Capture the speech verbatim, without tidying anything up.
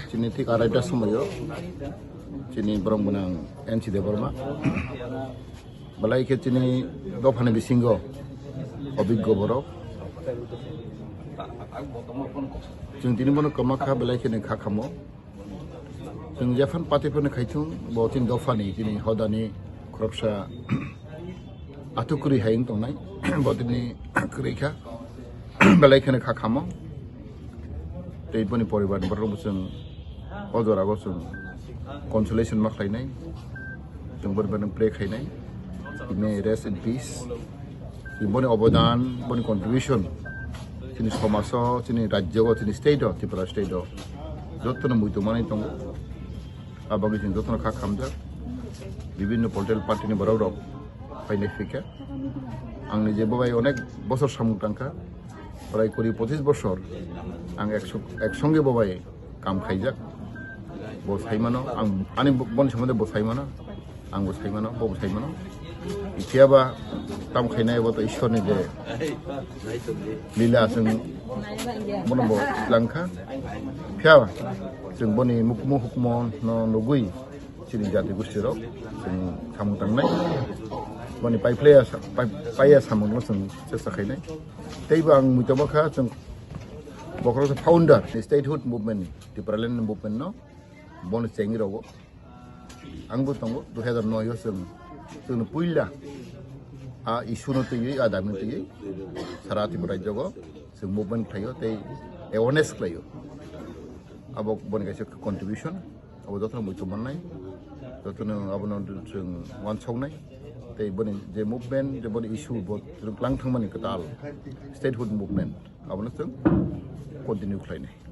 Chini thik araita somoyo chini borok gwnang N C Debbarma belai khe chini dophani bisingo obiggo borok. Chwng tini bono kwma kha, belai kheno kha khamo. Chwng jephanu party phano khaithung, bo chini dophani, chini hodani khoroksa athukwrwi hai wng tongnai, bo tini kwrwi kha, belai kheno kha khamo. Tei boni poribarni borok bo chwng o jorao chwng consolation ma khlainai, chwng boni bagwi pray khainai, he may rest in peace. Boni obodan, boni contribution chini somajo, chini rajyo, chini state o, Tripura state o jotono muitu manwi tongo. Aboni chwng jotono kha khamjak. Bibinno political party ni borok rok phainai phikha. Ang nije bo bai onek bosor samung tangkha. Prai kuri pochis bosor ang ek song-, ek songe bo bai kam khaijak. Bo saimano, ang ani bo-, boni somondo bo saimano, ang bo saimano, bo bo saimano. Phiya ba tam khainai bo to Ishwar ni je lila, chwng bono bo langkha. Phiya ba chwng boni mukmo hukmo no nugwi chini jati gosti rok chwng samung tangnai. Boni paiphleya sa-, pai-, paiya samung no chwng chesta khainai. Tei bo ang muitu bo kha, chwng bokhorok founder statehood movement ni, Tipraland movement no bono chengwi rogo. Ang bo tongo, dui hazar noi o chwng, chwngno puila a issue no twiwi, a dabi no twiwi sara Tripura rajyo o chwng movement khlaio tei awareness khlaio. Abo boni kaisa contribution, abo jotono muitu mannai, jotono abono chwng uansuknai. Tei boni je movement, je boni issue bo chwng klang thangmani kwtal statehood movement, abono chwng continue khlainai.